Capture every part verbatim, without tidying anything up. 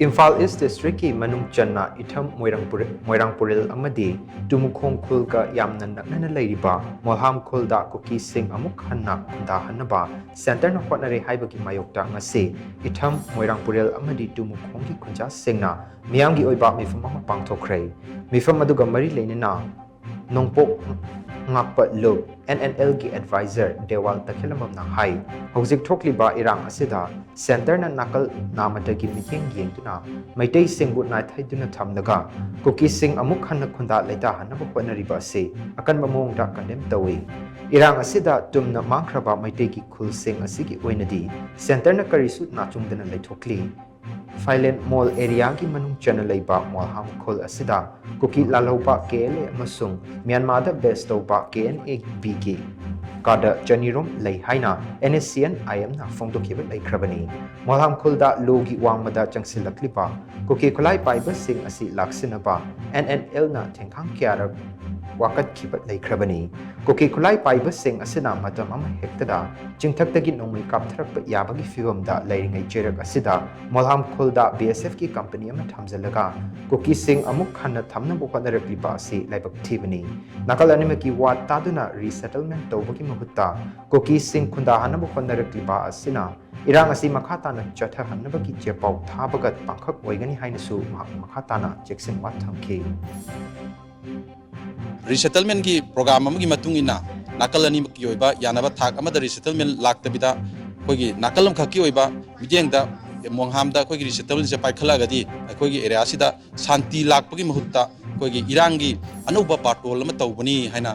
ꯏꯝꯐꯥꯜ ꯏꯁ ꯗꯤꯁꯇ꯭ꯔꯤꯛꯀꯤ ꯃꯅꯨꯡ ꯆꯟꯅ ꯏꯊꯝ ꯃꯣꯏꯔꯥꯡ ꯄꯨꯔ-, ꯃꯣꯏꯔꯥꯡ ꯄꯨꯔꯦꯜ ꯑꯃꯗꯤ ꯇꯨꯃꯨꯈꯣꯡ ꯈꯨꯜꯒ ꯌꯥꯝꯅ ꯅꯛꯅꯅ ꯂꯩꯔꯤꯕ ꯃꯣꯜꯍꯥꯝ ꯈꯨꯜꯗ ꯀꯨꯀꯤꯁꯤꯡ ꯑꯃꯨꯛ ꯍꯟꯅ ꯈꯨꯟꯗꯥꯍꯟꯅꯕ ꯁꯦꯟꯇꯔꯅ ꯍꯣꯠꯅꯔꯦ ꯍꯥꯏꯕꯒꯤ ꯃꯥꯌꯣꯛꯇ ꯉꯁꯤ ꯏꯊꯝ ꯃꯣꯏꯔꯥꯡ ꯄꯨꯔꯦꯜ ꯑꯃꯗꯤ ꯇꯨꯃꯨꯈꯣꯡꯒꯤ ꯈꯨꯟꯖꯥꯁꯤꯡꯅ ꯃꯤꯌꯥꯝꯒꯤ ꯑꯣꯏꯕ ꯃꯤꯐꯝ ꯑꯃ ꯄꯥꯡꯊꯣꯛꯈ꯭ꯔꯦ꯫ ꯃꯤꯐꯝ ꯑꯗꯨꯒ ꯃꯔꯤ ꯂꯩꯅꯅ ꯅꯣꯡꯄꯣꯛ ꯉꯥꯛꯄ ꯂꯨꯞ, ꯑꯦꯟ ꯑꯦꯟ ꯑꯦꯜꯒꯤ ꯑꯦꯗꯚꯥꯏꯖꯔ ꯗꯦꯋꯥꯜ ꯇꯈꯦꯂꯝꯕꯝꯅ ꯍꯥꯏ, ꯍꯧꯖꯤꯛ ꯊꯣꯛꯂꯤꯕ ꯏꯔꯥꯡ ꯑꯁꯤꯗ ꯁꯦꯟꯇꯔꯅ ꯅꯥꯀꯜ ꯅꯥꯃꯗꯒꯤ ꯃꯤꯠꯌꯦꯡ ꯌꯦꯡꯗꯨꯅ ꯃꯩꯇꯩꯁꯤꯡꯕꯨ ꯅꯥꯊꯩꯗꯨꯅ ꯊꯝꯂꯒ ꯀꯨꯀꯤꯁꯤꯡ ꯑꯃꯨꯛ ꯍꯟꯅ ꯈꯨꯟꯗꯥ ꯂꯩꯇꯥꯍꯟꯅꯕ ꯍꯣꯠꯅꯔꯤꯕ ꯑꯁꯤ ꯑꯀꯟꯕ ꯃꯑꯣꯡꯗ ꯀꯟꯗꯦꯝ ꯇꯧꯏ꯫ ꯏꯔꯥꯡ ꯑꯁꯤꯗ ꯇꯨꯝꯅ ꯃꯥꯡꯈ꯭ꯔꯕ ꯃꯩꯇꯩꯒꯤ ꯈꯨꯜꯁꯤꯡ ꯑꯁꯤꯒꯤ ꯑꯣꯏꯅꯗꯤ ꯁꯦꯟꯇꯔꯅ ꯀꯔꯤꯁꯨ ꯅꯥꯆꯨꯡꯗꯅ ꯂꯩꯊꯣꯛꯂꯤ꯫ ꯐꯥꯏꯂꯦꯟ ꯃꯣꯜ ꯑꯦꯔꯤꯌꯥꯒꯤ ꯃꯅꯨꯡ ꯆꯟꯅ ꯂꯩꯕ ꯃꯣꯜꯍꯥꯝ ꯈꯨꯜ ꯑꯁꯤꯗ ꯀꯨꯀꯤ ꯂꯥꯜꯍꯧꯕ ꯀꯦ ꯑꯦꯜ ꯑꯦ ꯑꯃꯁꯨꯡ ꯃ꯭ꯌꯥꯟꯃꯥꯔꯗ ꯕꯦꯁ ꯇꯧꯕ ꯀꯦ ꯑꯦꯟ ꯑꯦ ꯕꯤꯒꯤ ꯀꯥꯗ ꯆꯅꯤꯔꯣꯝ ꯂꯩ ꯍꯥꯏꯅ ꯑꯦꯟ ꯑꯦꯁ ꯁꯤ ꯑꯦꯟ ꯑꯥꯏ ꯑꯦꯝꯅ ꯐꯣꯡꯗꯣꯛꯈꯤꯕ ꯂꯩꯈ꯭ꯔꯕꯅꯤ꯫ ꯃꯣꯜꯍꯥꯝ ꯈꯨꯜꯗ ꯂꯣꯒꯤ ꯋꯥꯡꯃꯗ ꯆꯪꯁꯤꯜꯂꯛꯂꯤꯕ ꯀꯨꯀꯤ ꯈꯨꯠꯂꯥꯏ ꯄꯥꯏꯕꯁꯤꯡ ꯑꯁꯤ ꯂꯥꯛꯁꯤꯟꯅꯕ ꯑꯦꯟ ꯑꯦꯟ ꯑꯦꯜꯅ ꯊꯦꯡꯈꯥꯡ ꯀꯌꯥꯔꯛ ꯋꯥꯀꯠꯈꯤꯕ ꯂꯩꯈ꯭ꯔꯕꯅꯤ꯫ ꯀꯨꯀꯤ ꯈꯨꯠꯂꯥꯏ ꯄꯥꯏꯕꯁꯤꯡ ꯑꯁꯤꯅ ꯃꯇꯝ ꯑꯃ ꯍꯦꯛꯇꯗ ꯆꯤꯡꯊꯛꯇꯒꯤ ꯅꯣꯡꯃꯩ ꯀꯥꯞꯊꯔꯛꯄ ꯌꯥꯕꯒꯤ ꯐꯤꯕꯝꯗ ꯂꯩꯔꯤꯉꯩ ꯆꯩꯔꯛ ꯑꯁꯤꯗ ꯃꯣꯜꯍꯥꯝ ꯈꯨꯜꯗ ꯕꯤ ꯑꯦꯁ ꯑꯦꯐꯀꯤ ꯀꯝꯄꯅꯤ ꯑꯃ ꯊꯝꯖꯤꯜꯂꯒ ꯀꯨꯀꯤꯁꯤꯡ ꯑꯃꯨꯛ ꯍꯟꯅ ꯊꯝꯅꯕ ꯍꯣꯠꯅꯔꯛꯂꯤꯕ ꯑꯁꯤ ꯂꯥꯏꯕꯛ ꯊꯤꯕꯅꯤ꯫ ꯅꯥꯀꯜ ꯑꯅꯤꯃꯛꯀꯤ ꯋꯥ ꯇꯥꯗꯨꯅ ꯔꯤꯁꯦꯇꯜꯃꯦꯟ ꯇꯧꯕꯒꯤ ꯃꯍꯨꯠꯇ ꯀꯨꯀꯤꯁꯤꯡ ꯈꯨꯟꯗꯥꯍꯟꯅꯕ ꯍꯣꯠꯅꯔꯛꯂꯤꯕ ꯑꯁꯤꯅ ꯏꯔꯥꯡ ꯑꯁꯤ ꯃꯈꯥ ꯇꯥꯅ ꯆꯠꯊꯍꯟꯅꯕꯒꯤ ꯆꯦꯄꯥꯎ ꯊꯥꯕꯒ ꯄꯥꯡꯈꯛ ꯑꯣꯏꯒꯅꯤ ꯍꯥꯏꯅꯁꯨ ꯃꯍꯥꯛꯅ ꯃꯈꯥ ꯇꯥꯅ ꯆꯦꯛꯁꯤꯟꯋꯥ ꯊꯝꯈꯤ꯫ ꯔꯤꯁꯦꯇꯜꯃꯦꯟꯒꯤ ꯄ꯭ꯔꯣꯒ꯭ꯔꯥꯝ ꯑꯃꯒꯤ ꯃꯇꯨꯡ ꯏꯟꯅ ꯅꯥꯀꯜ ꯑꯅꯤꯃꯛꯀꯤ ꯑꯣꯏꯕ ꯌꯥꯅꯕ ꯊꯥꯛ ꯑꯃꯗ ꯔꯤꯁꯦꯇꯜꯃꯦꯟ ꯂꯥꯛꯇꯕꯤꯗ ꯑꯩꯈꯣꯏꯒꯤ ꯅꯥꯀꯜ ꯑꯃꯈꯛꯀꯤ ꯑꯣꯏꯕ ꯃꯤꯠꯌꯦꯡꯗ ꯃꯣꯡꯍꯥꯝꯗ ꯑꯩꯈꯣꯏꯒꯤ ꯔꯤꯁꯦꯇꯜꯃꯦꯟꯁꯦ ꯄꯥꯏꯈꯠꯂꯛꯑꯒꯗꯤ ꯑꯩꯈꯣꯏꯒꯤ ꯑꯦꯔꯤꯌꯥꯁꯤꯗ ꯁꯥꯟꯇꯤ ꯂꯥꯛꯄꯒꯤ ꯃꯍꯨꯠꯇ ꯑꯩꯈꯣꯏꯒꯤ ꯏꯔꯥꯡꯒꯤ ꯑꯅꯧꯕ ꯕꯥꯔꯇꯣꯜ ꯑꯃ ꯇꯧꯕꯅꯤ ꯍꯥꯏꯅ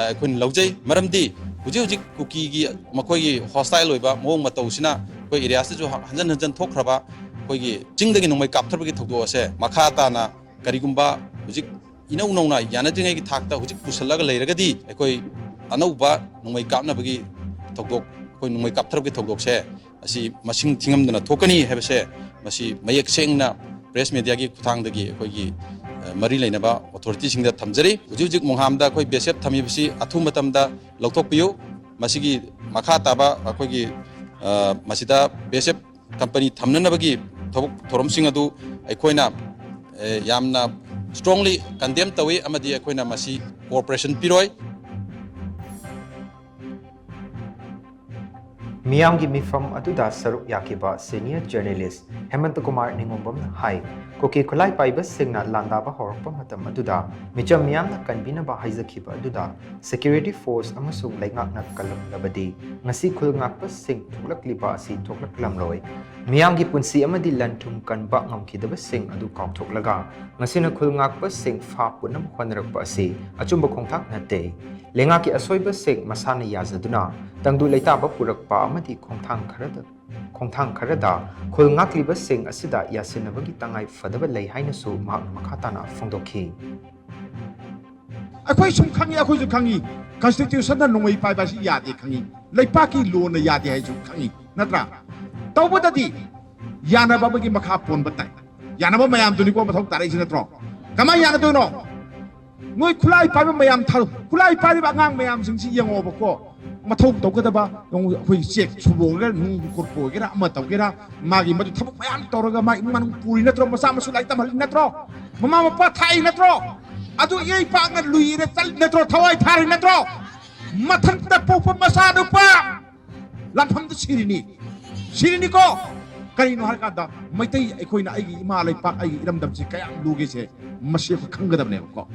ꯑꯩꯈꯣꯏꯅ ꯂꯧꯖꯩ꯫ ꯃꯔꯝꯗꯤ ꯍꯧꯖꯤꯛ ꯍꯧꯖꯤꯛ ꯀꯨꯀꯤꯒꯤ ꯃꯈꯣꯏꯒꯤ ꯍꯣꯁꯇꯥꯏꯜ ꯑꯣꯏꯕ ꯃꯑꯣꯡ ꯃꯇꯧꯁꯤꯅ ꯑꯩꯈꯣꯏ ꯑꯦꯔꯤꯌꯥꯁꯤꯗꯁꯨ ꯍꯟꯖꯟ ꯍꯟꯖꯟ ꯊꯣꯛꯈ꯭ꯔꯕ ꯑꯩꯈꯣꯏꯒꯤ ꯆꯤꯡꯗꯒꯤ ꯅꯣꯡꯃꯩ ꯀꯥꯞꯊꯕꯒꯤ ꯊꯧꯗꯣꯛ ꯑꯁꯦ ꯃꯈꯥ ꯇꯥꯅ ꯀꯔꯤꯒꯨꯝꯕ ꯍꯧꯖꯤꯛ ꯏꯅꯧ ꯅꯧꯅ ꯌꯥꯅꯗ꯭ꯔꯤꯉꯩꯒꯤ ꯊꯥꯛꯇ ꯍꯧꯖꯤꯛ ꯄꯨꯁꯜꯂꯒ ꯂꯩꯔꯒꯗꯤ ꯑꯩꯈꯣꯏ ꯑꯅꯧꯕ ꯅꯣꯡꯃꯩ ꯀꯥꯞꯅꯕꯒꯤ ꯊꯧꯗꯣꯛ, ꯑꯩꯈꯣꯏ ꯅꯣꯡꯃꯩ ꯀꯥꯞꯊꯔꯛꯄꯒꯤ ꯊꯧꯗꯣꯛꯁꯦ ꯑꯁꯤ ꯃꯁꯤꯡ ꯊꯤꯉꯝꯗꯅ ꯊꯣꯛꯀꯅꯤ ꯍꯥꯏꯕꯁꯦ ꯃꯁꯤ ꯃꯌꯦꯛ ꯁꯦꯡꯅ ꯄ꯭ꯔꯦꯁ ꯃꯦꯗꯤꯌꯥꯒꯤ ꯈꯨꯠꯊꯥꯡꯗꯒꯤ ꯑꯩꯈꯣꯏꯒꯤ ꯃꯔꯤ ꯂꯩꯅꯕ ꯑꯣꯊꯣꯔꯤꯇꯤꯁꯤꯡꯗ ꯊꯝꯖꯔꯤ꯫ ꯍꯧꯖꯤꯛ ꯍꯧꯖꯤꯛ ꯃꯣꯡꯍꯥꯝꯗ ꯑꯩꯈꯣꯏ ꯕꯤ ꯑꯦꯁ ꯑꯦꯐ ꯊꯝꯃꯤꯕꯁꯤ ꯑꯊꯨꯕ ꯃꯇꯝꯗ ꯂꯧꯊꯣꯛꯄꯤꯌꯨ꯫ ꯃꯁꯤꯒꯤ ꯃꯈꯥ ꯇꯥꯕ ꯑꯩꯈꯣꯏꯒꯤ ꯃꯁꯤꯗ ꯕꯤ ꯑꯦꯁ ꯑꯦꯐ ꯀꯝꯄꯅꯤ ꯊꯝꯅꯅꯕꯒꯤ ꯊꯕꯛ ꯊꯧꯔꯝꯁꯤꯡ ꯑꯗꯨ ꯑꯩꯈꯣꯏꯅ, ꯑꯦ, ꯌꯥꯝꯅ strongly condemn ꯇꯧꯏ ꯑꯃꯗꯤ ꯑꯩꯈꯣꯏꯅ ꯃꯁꯤ cooperation ꯄꯤꯔꯣꯏ꯫ ꯃꯤꯌꯥꯝꯒꯤ ꯃꯤꯐꯝ ꯑꯗꯨꯗ ꯁꯔꯨꯛ ꯌꯥꯈꯤꯕ senior journalist ꯍꯦꯃꯟꯇ ꯀꯨꯃꯥꯔ ꯅꯤꯉꯣꯝꯕꯝꯅ ꯍꯥꯏ, ꯀꯨꯀꯤ ꯈꯨꯠꯂꯥꯏ ꯄꯥꯏꯕꯁꯤꯡꯅ ꯂꯥꯟꯗꯥꯕ ꯍꯧꯔꯛꯄ ꯃꯇꯝ ꯑꯗꯨꯗ ꯃꯤꯆꯝ ꯃꯤꯌꯥꯝꯅ ꯀꯟꯕꯤꯅꯕ ꯍꯥꯏꯖꯈꯤꯕ ꯑꯗꯨꯗ security force ꯑꯃꯁꯨꯡ ꯂꯩꯉꯥꯛꯅ ꯀꯜꯂꯝꯂꯕꯗꯤ ꯉꯁꯤ ꯈꯨꯜ ꯉꯥꯛꯄꯁꯤꯡ ꯊꯣꯛꯂꯛꯂꯤꯕ ꯑꯁꯤ ꯊꯣꯛꯂꯛꯂꯝꯂꯣꯏ꯫ ꯃꯤꯌꯥꯝꯒꯤ ꯄꯨꯟꯁꯤ ꯑꯃꯗꯤ ꯂꯟ ꯊꯨꯝ ꯀꯟꯕ ꯉꯝꯈꯤꯗꯕꯁꯤꯡ ꯑꯗꯨ ꯀꯥꯎꯊꯣꯛꯂꯒ ꯉꯁꯤꯅ ꯈꯨꯜ ꯉꯥꯛꯄꯁꯤꯡ ꯐꯥ ꯄꯨꯅꯕ ꯍꯣꯠꯅꯔꯛꯄ ꯑꯁꯤ ꯑꯆꯨꯝꯕ ꯈꯣꯡꯊꯥꯡ ꯅꯠꯇꯦ꯫ ꯂꯩꯉꯥꯛꯀꯤ ꯑꯁꯣꯏꯕꯁꯤꯡ ꯃꯁꯥꯅ ꯌꯥꯖꯗꯨꯅ ꯇꯪꯗꯨ ꯂꯩꯇꯥꯕ ꯄꯨꯔꯛꯄ ꯑꯃꯗꯤ ꯈꯣꯡꯊꯥꯡ ꯈꯔꯗ, ꯈꯣꯡꯊꯥꯡ ꯈꯔꯗ ꯈꯨꯜ ꯉꯥꯛꯂꯤꯕꯁꯤꯡ ꯑꯁꯤꯗ ꯌꯥꯁꯤꯟꯅꯕꯒꯤ ꯇꯉꯥꯏ ꯐꯗꯕ ꯂꯩ ꯍꯥꯏꯅꯁꯨ ꯃꯍꯥꯛꯅ ꯃꯈꯥ ꯇꯥꯅ ꯐꯣꯡꯗꯣꯛꯈꯤ꯫ ꯑꯩꯈꯣꯏ ꯁꯨꯝ ꯈꯪꯉꯤ, ꯑꯩꯈꯣꯏꯁꯨ ꯈꯪꯉꯤ, constitutionꯅ ꯅꯣꯡꯃꯩ ꯄꯥꯏꯕ ꯑꯁꯤ ꯌꯥꯗꯦ ꯈꯪꯉꯤ, ꯂꯩꯄꯥꯛꯀꯤ lawꯅ ꯌꯥꯗꯦ ꯍꯥꯏꯁꯨ ꯈꯪꯉꯤ, ꯅꯠꯇ꯭ꯔꯥ? ꯇꯧꯕꯗꯗꯤ ꯌꯥꯅꯕ ꯑꯃꯒꯤ ꯃꯈꯥ ꯄꯣꯟꯕ ꯇꯥꯏ꯫ ꯌꯥꯅꯕ ꯃꯌꯥꯝꯗꯨꯅꯤꯀꯣ ꯃꯊꯧ ꯇꯥꯔꯛꯏꯁꯤ, ꯅꯠꯇ꯭ꯔꯣ? ꯀꯃꯥꯏꯅ ꯌꯥꯅꯗꯣꯏꯅꯣ? ꯅꯣꯏ ꯈꯨꯠꯂꯥꯏ ꯄꯥꯏꯕ ꯃꯌꯥꯝ ꯊꯥꯔꯨ, ꯈꯨꯠꯂꯥꯏ ꯄꯥꯏꯔꯤꯕ ꯑꯉꯥꯡ ꯃꯌꯥꯝꯁꯤꯡꯁꯤ ꯌꯦꯡꯉꯣꯕꯀꯣ, ꯃꯊꯧ ꯇꯧꯒꯗꯕ, ꯌꯦꯡꯉꯨ, ꯑꯩꯈꯣꯏ ꯆꯦꯛ ꯁꯨꯕ ꯑꯣꯏꯒꯦꯔꯥ, ꯅꯨꯡ ꯀꯨꯔꯄ ꯑꯣꯏꯒꯦꯔꯥ, ꯑꯃ ꯇꯧꯒꯦꯔꯥ, ꯃꯥꯒꯤ ꯃꯗꯨ ꯊꯕꯛ ꯃꯌꯥꯝ ꯇꯧꯔꯒ ꯃꯥ ꯏꯃꯨꯡ ꯃꯅꯨꯡ ꯄꯨꯔꯤ ꯅꯠꯇ꯭ꯔꯣ? ꯃꯆꯥ ꯃꯁꯨ ꯂꯥꯏꯔꯤꯛ ꯇꯝꯍꯜꯂꯤ ꯅꯠꯇ꯭ꯔꯣ? ꯃꯃꯥ ꯃꯄꯥ ꯊꯥꯛꯏ ꯅꯠꯇ꯭ꯔꯣ? ꯑꯗꯨ ꯏꯔꯩꯄꯥꯛꯅ ꯂꯨꯏꯔ ꯆꯠꯂꯤ ꯅꯠꯇ꯭ꯔꯣ? ꯊꯋꯥꯏ ꯊꯥꯔꯤ ꯅꯠꯇ꯭ꯔꯣ? ꯃꯊꯟꯇ ꯄꯣꯛꯄ ꯃꯆꯥꯅꯨꯄꯥ ꯂꯥꯟꯐꯝꯗ ꯁꯤꯔꯤꯅꯤ, ꯁꯤꯔꯤꯅꯤꯀꯣ꯫ ꯀꯔꯤꯅꯣ ꯍꯥꯏꯔꯀꯥꯟꯗ ꯃꯩꯇꯩ ꯑꯩꯈꯣꯏꯅ ꯑꯩꯒꯤ ꯏꯃꯥ ꯂꯩꯄꯥꯛ, ꯑꯩꯒꯤ ꯏꯔꯝꯗꯝꯁꯤ ꯀꯌꯥꯝ ꯂꯨꯒꯦꯁꯦ ꯃꯁꯤ ꯑꯩꯈꯣꯏ ꯈꯪꯒꯗꯕꯅꯦꯕꯀꯣ꯫